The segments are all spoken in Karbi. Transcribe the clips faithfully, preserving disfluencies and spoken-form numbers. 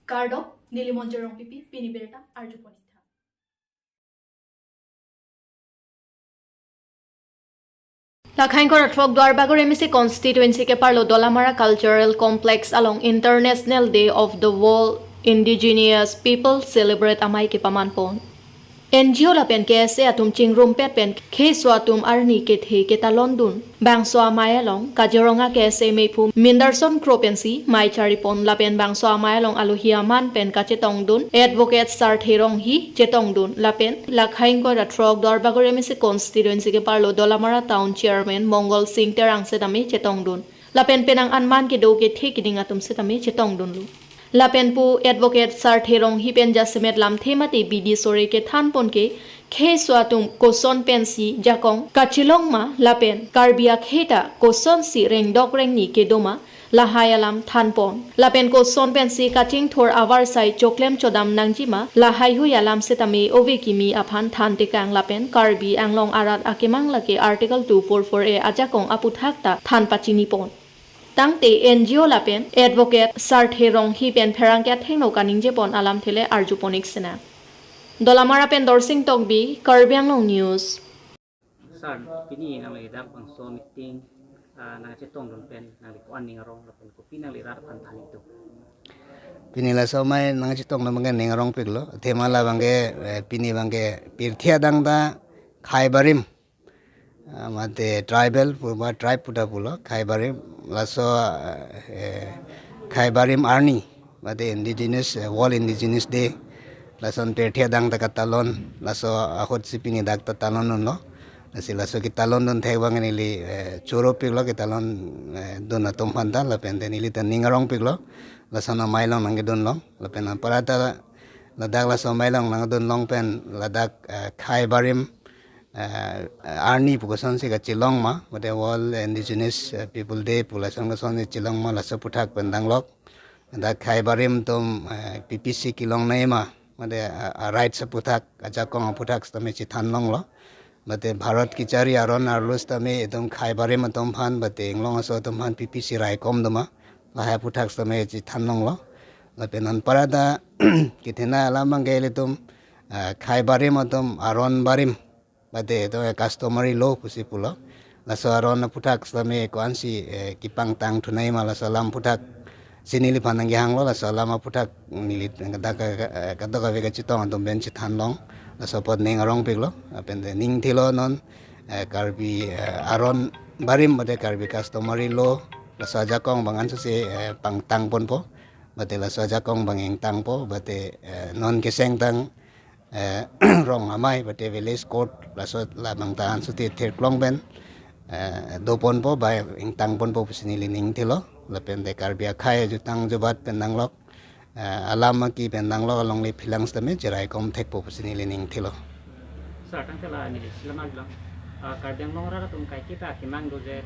Kardom, neli Monjir Rongpipi, pini birta arjupon ik tha. Lakhaingkoi ra throk Duarbagori M A C constituency keparlo Dolamara Cultural Complex along International Day of the World Indigenous People celebrate amei kepaman pon. N G O lapen K S A atum chingrumpet pen kheso atum arni kethe ketalon dun. Bangso amei along Kaziranga K S A meiphu Mindarson Kro pensi mei chari pon lapen bangso amei along alohi aman pen kachetong dun Advocate Sarthe Ronghi chetong dun lapen Lakhaingkoi ra throk Duarbagori M A C constituency keparlo Dolamara Town Chairman Mongol Sing Terang setame chetong dun. Lapen penang anman kedo kethe keding atum setame chetong dunlo. Lapen pu Advocate Sarthe Ronghi pen jasemet lamthe mate bidi sore kethan pon ke kheso atum koson pensi jakong kachelong ma lapen Karbi akhei ta kosonsi rengdok rengni kedo ma lahai alam than pon. Lapen koson pensi kachingthur avarsai choklem chodam nangji ma lahai hui alam setame ove kimi aphan than tekang lapen Karbi Anglong arat akemang lake Article two four four A ajakong aputhak ta than pachini pon. Tangte N G O lapen Advocate Sarthe Ronghi pen pherangke athengno kaningje pon alamthe le arjupon ik sinang. Dolamara pen Dorsing Tokbi, Karbi Anglong News. Sir, pini nangli dak bangso meeting, ah, nangchetong dun pen nangli ko-an ning arong lapen kopi nangli rat aphan than ik do? Pini laso amei nangchetong dun abangke ning arongpiklo. Athema labangke, eh, pini abangke pirthe adang ta khei barim, ah, mate tribal pu ba tribe pu ta pulo, khei barim laso, eh, khei barim arni mate Indigenous, eh, World Indigenous Day. Lason pirthe adang ta katalon, laso ahutsi pini dak ta talon dunlo. Lasi laso ketalon dun thek abang neli, eh, choropiklo ketalon, eh, dun atum aphan ta lapen te neli ta ning arongpiklo. Lason amei along nangkedun long lapen anparta ladak laso amei along nangdun long pen ladak, eh, khei barim, eh, arni pu kosonsi kachelong ma, mate World Indigenous, eh, People Day pu lason kosonsi chelong ma laso aputhak pen danglok. Dak khei barim atum, eh, P P C kelong nai ma, mate, eh, a rights aputhak, ajakong aputhak setame chethan longlo. Mate Bharat kechari aron arlo setame itum khei barim atum aphan, mate inglong aso atum aphan P P C raikom do ma, lahai aputhak setame chethan longlo. Lapen anparta kethena alam abangke ilitum, eh, khei barim atum aron barim mate itum customary law pusi pulo. Laso aron aputhak setame ko-ansi, eh, kepangtang thunai ma laso alam aputhak si neliphan nangkehanglo, laso alam aputhak neli dak ka, ka, eh, kadokave kachetong atum pen chethan long. Laso apot ning arongpiklo. Lapen te ning thilo non, eh, Karbi, eh, aron barim mate Karbi customary law laso ajakong abang ansose, eh, pangtang ponpo. Mate laso ajakong abang ingtangpo, mate, eh, non keseng tang, eh, rong amei mate village court laso labang ta ansose thirklong pen, eh, doponpo ba ingtang ponpo pusi neli ning thilo. Lapen te Karbi akhei ajutang jubat pen danglok, eh, alam aki pen danglok alongle phelang setame cheraikom thekpo pusi neli ning thilo. Sir, tangte la neli selam lang. Ah, Karbi Anglong arat atum kaiketa kemang do je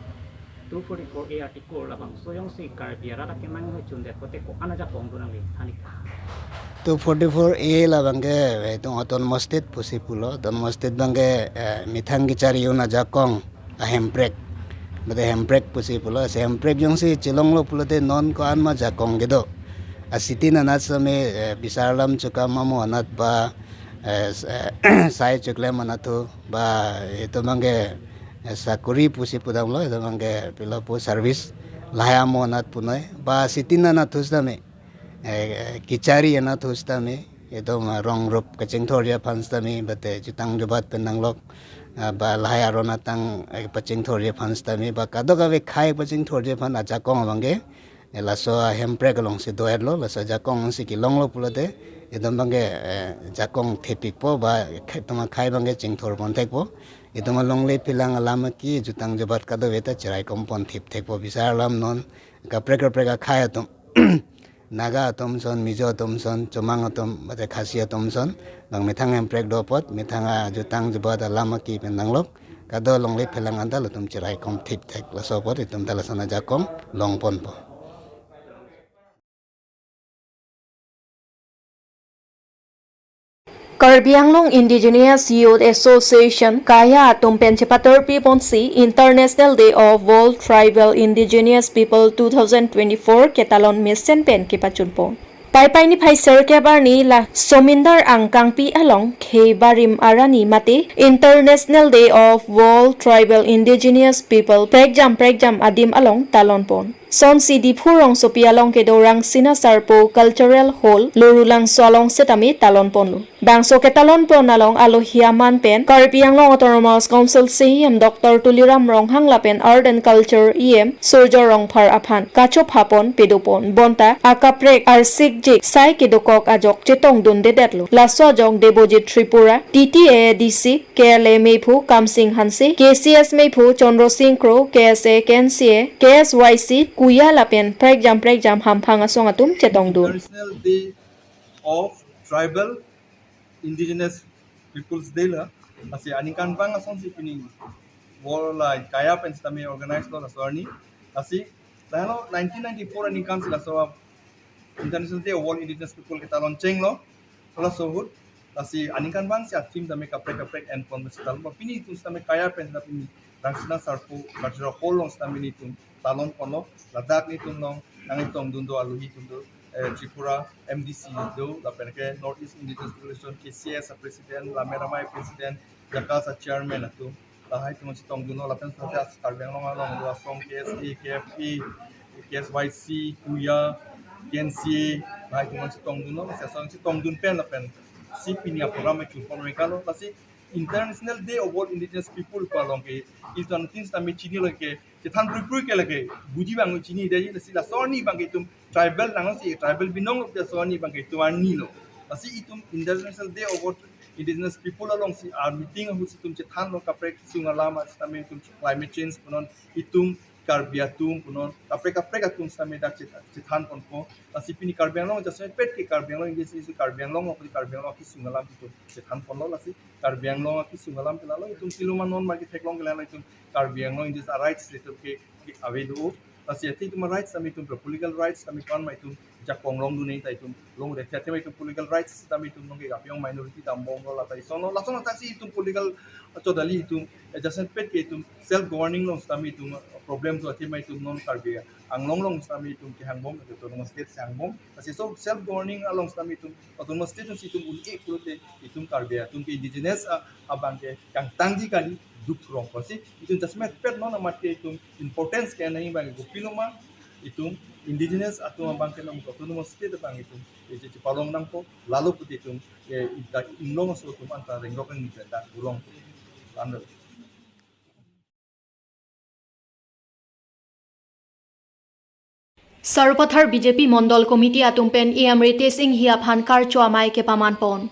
two forty-four A article labangso jongsi Karbi arat akemang ahut chundet pote ko-an ajakong do nangli than ik tha? Two forty-four A labangke, eh, itum autonomous state pusi pulo, autonomous state abangke, eh, methang kechari un ajakong ahemprek, mate hemprek pusi pulo. Lasi hemprek jongsi chelonglo pulote non ko-an ma jakong kedo. Asitin anat setame, eh, bisar alam chukam amo anat ba, eh, s-, eh, sai chuklem anat thu ba itum abangke, eh, sakuri pusi pudamlo, itum abangke pilo pu service lahai amo anat punoi ba asitin anat thu setame, eh, kechari anat thu setame, itum, ah, rong rup kachingthurji aphan setame, mate jutang jubat pen danglok, ah, ba lahai aron atang, eh, pachingthurji aphan setame, ba kadokave khei pachingthurji aphan ajakong abangke, eh, laso ahemprek alongsi do-etlo, laso ajakong alongsi kelonglo pulote, itum abangke, eh, jakong thepikpo ba khei, itum akhei abangke chingthur pon thekpo, itum alongle phelang alam aki jutang jubat kadokave ta cheraikom pon thip thekpo, bisar alam non kaprek kaprek akhei atum. Naga atum ason, Mizo atum ason, Chomang atum, mate Khasi atum ason, bang methang hemprek do apot, methang ajutang jubat alam aki pen danglok, kado alongle phelang anta latum cheraikom thip thek, laso apot itum ta lason ajakong long ponpo. Karbi Anglong Indigenous Youth Association, KAYA atum pen chepatorpi ponsi International Day of World Tribal Indigenous People two thousand twenty-four ketalon mesen pen kepachun pon. Paipai niphai sirkep arni la Somindar Angkangpi along Khei Barim Arani mate International Day of World Tribal Indigenous People prekjam prekjam adim along talon pon. Sonsi Diphu rongsopi along kedo Rangsina Sarpo Cultural Hall, Lorulangso along setame talon ponlo. Bangso ketalon pon along alohi aman pen Karbi Anglong Autonomous Council C E M Doctor Tuliram Ronghang lapen Art and Culture E M Surjya Rongphar aphan kachopha pon pedo pon bonta akaprek arsikjik sai kedokok ajok chetongdundedetlo. Laso ajok Debojit Tripura, T T A A D C, K L A meiphu Kamsing Hanse, K C S meiphu Chandra Singh Kro, K S A, K N C A, K S Y C, Kuya lapen prekjam prekjam hamphang asong atum chetongdun. International Day of Tribal Indigenous People's Day la, lasi aningkanvang asonsi pini World la Kaya pen sitame organize lo laso arni. Lasi lahelo nineteen ninety-four aningkan si laso International Day of World Indigenous People ketalon chenglo. Laso ahut, lasi aningkanvang si a-theme tame kaprek kaprek en pon mesi talon pon. Pini itum sitame Kaya pen sitame pini Rangsina Sarpo Cultural Hall along sitame nelitum talon ponlo. Ladak nelitum along nangtongdun do alohi atum do, eh, Tripura M D C do, lapen ke North East Indigenous People Association, K C S President, Lammet Amei President, JACAS a-chairman atum, lahai atum chetongdunlo, lapen sitame Karbi Anglong along do asong K S A, K F A, K S Y C, Kuya, K N C A, lahai atum chetongdunlo, lasi asong chetongdun pen lapen si pini a-program chun pon mekalo, lasi International Day of World Indigenous People pu along ke, itum tin sitame chinilo ke, chethan pruipru ke lake, buji abang chinidetji, lasi laso arni abang ke itum tribal nangsi, tribal binong lo, laso arni abang ke itum arni lo. Lasi itum International Day of World Indigenous People alongsi a-meeting ahut si itum chethanlo kaprek kesung alam, sitame itum climate change punon, itum Karbi atum punon, kaprek kaprek atum sitame dak chet-, chethan ponpo. Lasi pini Karbi Anglong jasemet ke Karbi Anglong Indigenous, Karbi Anglong, Karbi Anglong kesung alam itum chethan ponlo, lasi Karbi Anglong kesung alam ke lalo itum piloma non ma ketheklong ke lalo itum Karbi Anglong Indigenous a-rights itum ke, ke ave do. Lasi athe itum rights tame itum political rights tame kan ma itum jakong rong dun ta itum longri, athe ma itum political rights tame itum nong ke Karbi Anglong minority dambomlo, lata isonlo, lason attack si itum political chodali itum, eh, jasemet ke itum self governing along sitame itum problem do, athe ma itum non Karbi Anglong along sitame itum kehangbom, autonomous state si hangbom. Lasi laso self governing along sitame itum autonomous state si itum un-e pulote itum Karbi atum ke indigenous a, abang ke kangtangji kali, duk thurong. Lasi itum jasemet non amat ke itum importance ke nangji abang ke kopiloma, itum indigenous atum abang ke non autonomous state abang itum, eh, chepalong nangpo, lalo pute itum, eh, ita inglong aso atum anta ringrok nangji pen dak bulong. Ando. Sarupathar B J P Mondol Committee atum pen E M Ritesh Enghi aphan karcho amei kepaman pon.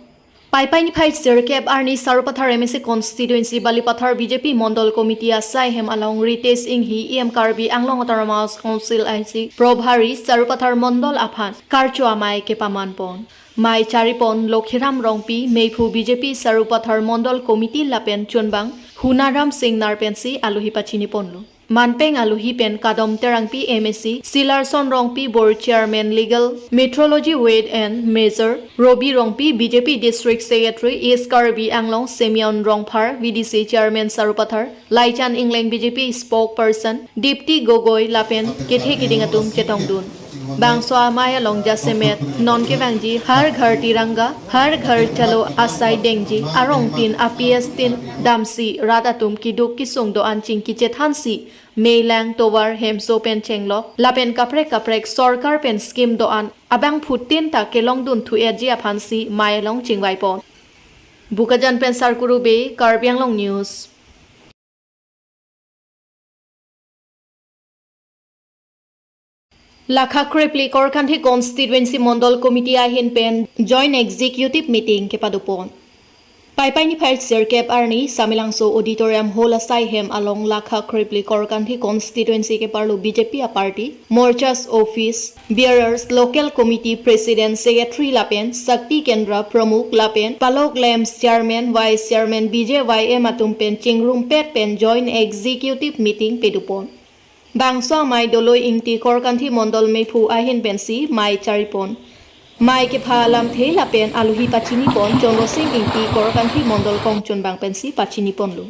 Paipai niphai sirkep arni Sarupathar M A C constituency Balipathar B J P Mondol Committee asai hem along Ritesh Enghi, E M Karbi Anglong Autonomous Council I C Probhari Sarupathar Mondol aphan karcho amei kepaman pon. Mei charipon Lokhiram Rongpi, meiphu B J P Sarupathar Mondol Committee lapen chunbang Hunaram Singnar pensi alohi pachini ponlo. Manpeng alohi pen Kadom Terangpi M A C, Silarson Rongpi Board Chairman Legal, Metrology Wade and Measure, Robi Rongpi B J P District Secretary, East Karbi Anglong, Simeon Rongphar V D C Chairman Sarupathar, Laichan Engleng B J P Spokesperson, Dipti Gogoi lapen kethe keding atum chetongdun. Bangso amei along jasemet non kevangji Har Ghar Tiranga, Har Ghar Chalo asai dengji, arongtin a-P S tin damsi rat atum keduk kesung do-an chingki chethansi, mei lang tovar hemso pen chenglok, lapen kaprek kaprek sorkar pen scheme do-an abangphutin ta kelongdun thu-etji aphansi mei along chingvai pon. Bokajan pen Sarkuru Bey, Karbi Anglong News. Lakha krepli Korkanthi Constituency Mondol Committee ahin pen Joint Executive Meeting kepadopon. Paipai niphai sirkep arni Samelangso Auditorium Hall asai hem along Lakha krepli Korkanthi Constituency keparlo B J P a-party, Morcha's Office Bearers, Local Committee President, Secretary lapen Shakti Kendra Pramukh lapen Palok Lamps Chairman, Vice Chairman, B J Y M atum pen chingrumpet pen Joint Executive Meeting pedopon. Bangso amei Doloi Ingti Korkanthi Mondol meiphu ahin pensi mei charipon. Mei kepha alamthe lapen alohi pachinipon Chondro Sing Ingti Korkanthi Mondol kongchunbang pensi pachiniponlo.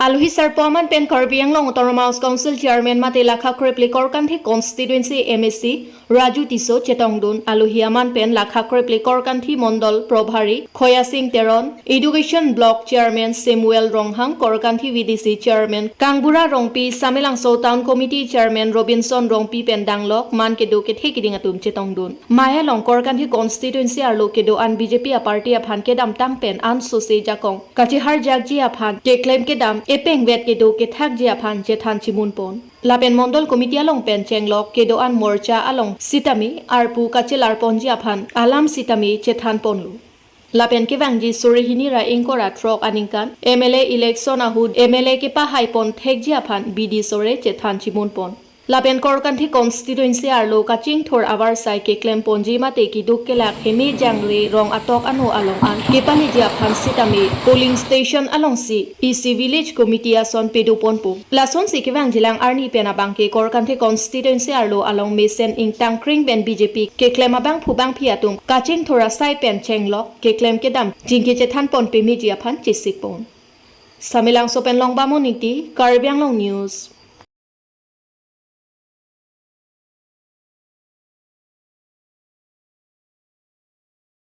Alohi sarpo aman pen Karbi Anglong Autonomous Council Chairman mate Lakha Krepli Korkanthi Constituency M A C Raju Tisso chetongdun. Alohi aman pen Lakha Krepli Korkanthi Mondol Probhari Khoya Sing Teron, Education Block Chairman Samuel Ronghang, Korkanthi V D C Chairman Kangbura Rongpi, Samelangso Town Committee Chairman Robinson Rongpi pen danglok man kedo kethe kiding atum chetongdun. Maya along Korkanthi Constituency arlo kedo-an B J P a-party aphan kedamtang pen ansose jakong kacheharjakji aphan keklem kedam epengvet kedo kethakji aphan chethan chimunpon. Lapen Mondol Committee along pen chenglok kedo-an morcha along sitame arpu kachelarponji aphan alam sitame chethanponlo. Lapen kevangji suri hini ra ingkoi ra throk aningkan M L A election ahut M L A kepahaipon thekji aphan bidi sore chethan chimunpon. Lapen Korkanthi Constituency arlo kachingthur avarsai keklemponji mate keduk kelak heme jangre rong atok ano along an kepaleji aphan sitame polling station alongsi isi village committee ason pedoponpo. Lasonsi kevangjilang arni pen abangke Korkanthi Constituency arlo along mesen ingtangkring pen B J P keklem abangphu bangphi atum kachingthur asai pen chenglok keklem kedam jingke chethanpon pemeji aphan chesikpon. Samelangso pen Longbamon Ingti, Karbi Anglong News.